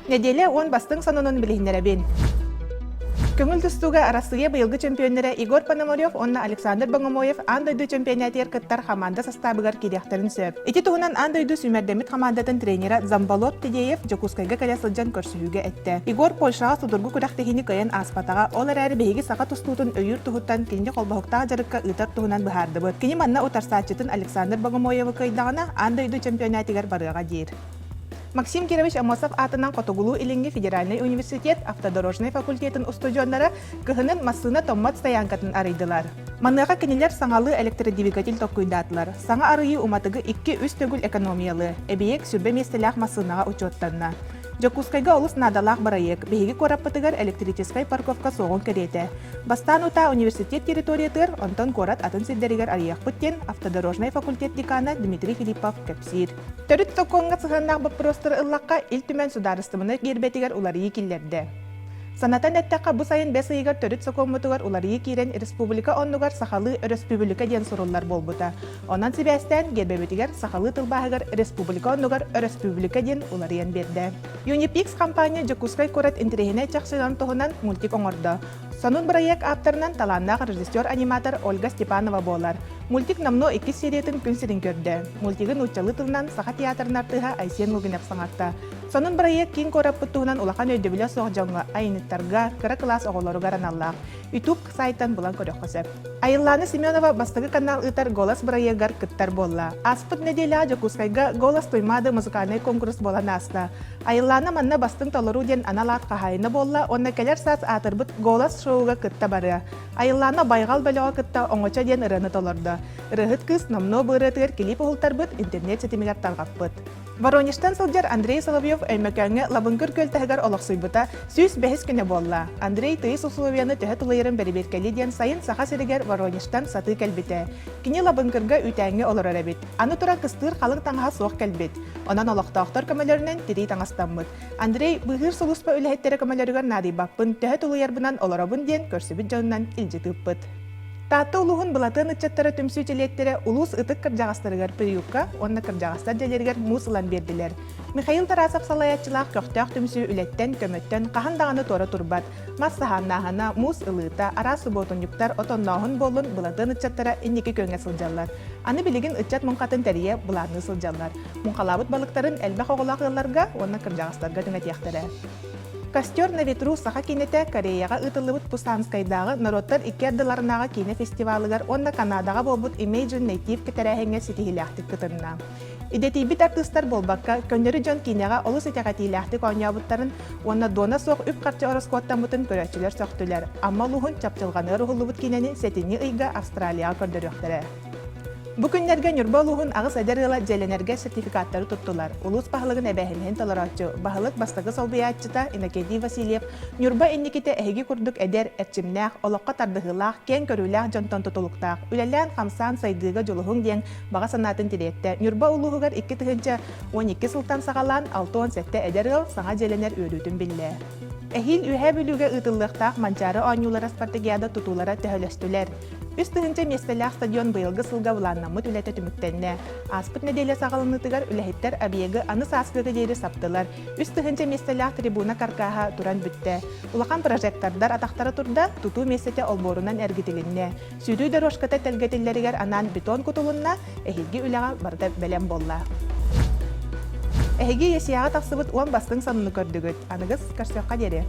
Нэдиэлэ уон бастыҥ сонунун билиһиннэрэбин. Көҥүл тустууга Арассыыйа быйылгы чөмпүйүөннэрэ Егор Пономарев уонна Александр Богомоев аан дойду чөмпүйэнээтигэр кыттар хамаанда састаабыгар киириэхтэрин сөп. Ити туһунан аан дойду сүүмэрдэммит хамаандатын тренерэ Замбалот Тедеев Дьокуускайга кэлэ сылдьан көрсүһүүгэ эттэ. Егор Польшаҕа судургу күрэхтэһиини кыайан ааспатаҕа, ол эрээри биһиги саха тустуутун өйүүр туһуттан кинини холбоһуктаах дьарыкка ыытар туһунан быһаардыбыт. Кини манна утарсааччытын Александр Богомоевы кыайдаҕына, аан дойду чөмпүйэнээтигэр барыаҕа диир. Максим Кирович Аммосов аатынан Хотугулуу-Илиҥҥи федеральнай университет автодорожнай факультетын устудьуоннара кыһынын массыына томмот стоянкатын арыйдылар. Маныаха кинилэр саҥалыы электродвигатель толкуйдаатылар. Саҥа арыйыы уматыгы 2-3 төгүл экономиялыы, эбийиэк сүрбэ миэстэлээх массыынаҕа учуоттанна. Дьокуускайга олус наадалаах бырайыак, биһиги куораппытыгар электрическай парковка суоҕун кэриэтэ. Бастаан утаа университет территориятыгар, онтон куорат атын сирдэригэр арыйыахпыт диэн автодорожнай факультет декана Дмитрий Филиппов кэпсиир. Төрүт сокуоҥҥа сыһыаннаах боппуруостары ыллахха, Ил Түмэн судаарыстыбаннай гиэрбэтигэр уларыйыы киллэрдэ. Санатан эттэххэ, бу сайын бэс ыйыгар төрүт сокуоммутугар уларыйыы киирэн республика оннугар сахалыы өрөспүүбүлүкэ диэн суруллар буолбута. Онон сибээстээн гиэрбэбитигэр сахалыы тылбааһыгар республика оннугар өрөспүүбүлүкэ диэн уларыйан биэрдэ. Unipix компания Дьокуускай куорат интэриэһинэй чахчыларын туһунан мультик оҥордо. Сонун бырайыак ааптарынан талааннаах режиссер-аниматор Ольга Степанова буолар. Мультик номнуо иккис сериятын күн сирин көрдө. Мультигы нууччалыы тылынан Саха театрын артыыһа Айсен Лугинов саҥарта. Сонун бырайыак киин куораппыт туһунан улахан өйдөбүлэ суох дьоҥҥо, айанньыттарга, кыра кылаас оҕолоругар аналлаах. YouTube сайтан булан көрүөххэ сөп. Айыллаана Семенова бастакы канал ыытар «Голос» бырайыагар кыттар буолла. Ааспыт нэдиэлэҕэ Дьокуускайга «Голос Туймаады» музыкальнай куонкурус буолан ааста. Айыллаана манна бастыҥ толоруу диэн анал аат хаһаайына буолла уонна кэлэр саас аатырбыт «Голос» шоуга кытта барыа. Айыллаана Байҕал бөлөҕө кытта «Оҥочо» диэн ырыаны толордо. Ырыаһыт кыыс номнуо бу ырыатыгар килиип уһултарбыт, интернет ситимигэр тарҕаппыт. Воронежтан сылдьар Андрей Соловьев Өймөкөөҥҥө Лабыҥкыр күөл таһыгар олохсуйбута 105 күнэ буолла. Андрей тыйыс усулуобуйаны төһө тулуйарын бэрэбиэркэлии диэн сайын Саха сиригэр Воронежтан сатыы кэлбитэ. Кини Лабыҥкырга үүтээҥҥэ олорор эбит. Аны туран кыстыыр халыҥ таҥаһа суох кэлбит. Онон олохтоохтор көмөлөрүнэн тирии таҥастаммыт. Андрей быыһыыр сулууспа үлэһиттэрэ көмөлөрүгэр наадыйбаппын, төһө тулуйарбынан олоробун диэн көрсүбүт дьонунан илдьит ыыппыт. Таатта улууһун Былатыан ыччаттара түмсүү чилиэттэрэ улуус ытык кырдьаҕастарыгар приюкка уонна кырдьаҕастар дьиэлэригэр муус ылан биэрдилэр. Михаил Тарасов салайааччылаах көхтөөх түмсүү үлэттэн, көмөттөн хаһан даҕаны туора турбат. Мас саһааннааһына, муус ылыыта, араас субуотунньуктар, отоннооһун буоллун Былатыан ыччаттара инники күөҥҥэ сылдьаллар. Аны билигин ыччат муҥхатын тэрийэ былаанныы сылдьаллар. Муҥхалаабыт балыктарын элбэх оҕолоох ыалларга уонна кырдьаҕастарга түҥэтиэхтэрэ. Костер на ветру саха киинэтэ Кореяҕа ыытыллыбыт Пусанскайдааҕы норуоттар икки ардыларынааҕы киинэ фестивалыгар уонна Канадаҕа буолбут Imagine Native тэрээһиҥҥэ ситиһиилээхтик кытынна. Идэтийбит артыыстар буолбакка, көннөрү дьон киинэҕэ олус итэҕэтиилээхтик оонньообуттарын уонна дуона суох үп-харчы ороскуоттаммытын көрөөччүлэр сөхтүлэр. Амма улууһун Чапчылҕаныгар уһуллубут киинэни сэтинньи ыйга Австралияҕа көрдөрүөхтэрэ. Бу күннэргэ Ньурба улууһун аҕыс эдэр ыала дьиэлэнэргэ сертификаттары туттулар. Улуус баһылыгын эбээһинэһин толорооччу, баһылык бастакы солбуйааччыта Иннокентий Васильев Ньурба инникитэ эһиги курдук эдэр, эрчимнээх, олоххо тардыһыылаах, киэҥ көрүүлээх дьонтон тутулуктаах, үлэлээн-хамсаан сайдыыга дьулуһуҥ диэн баҕа санаатын тириэртэ. Ньурба улууһугар 2012 сылтан саҕалаан 67 эдэр ыал саҥа дьиэлэнэр үөрүүтүн биллэ. Эһиил Үөһээ Бүлүүгэ ыытыллыахтаах Манчаары оонньуулара спартакиада тутуулара төһөлөстүлэр. 3000 миэстэлээх стадион быйылгы сылга былааннаммыт үлэтэ түмүктэннэ. Ааспыт нэдиэлэ саҕаланыытыгар үлэһиттэр объегы аны сааскыга диэри саптылар. 3000 миэстэлээх трибуна каркааһа туран бүттэ. Улахан прожектордар атахтара турда, тутуу миэстэтэ олбуорунан эргитилиннэ. Сүүрүү дорожката тэлгэтиллэригэр анаан бетон кутулунна, эһиилги үлэҕэ барыта бэлэм буолла. Эһиги ЕСИАҕа тахсыбыт уон бастыҥ сонуну көрдүгүт. Аныгыс көрсүөххэ диэри.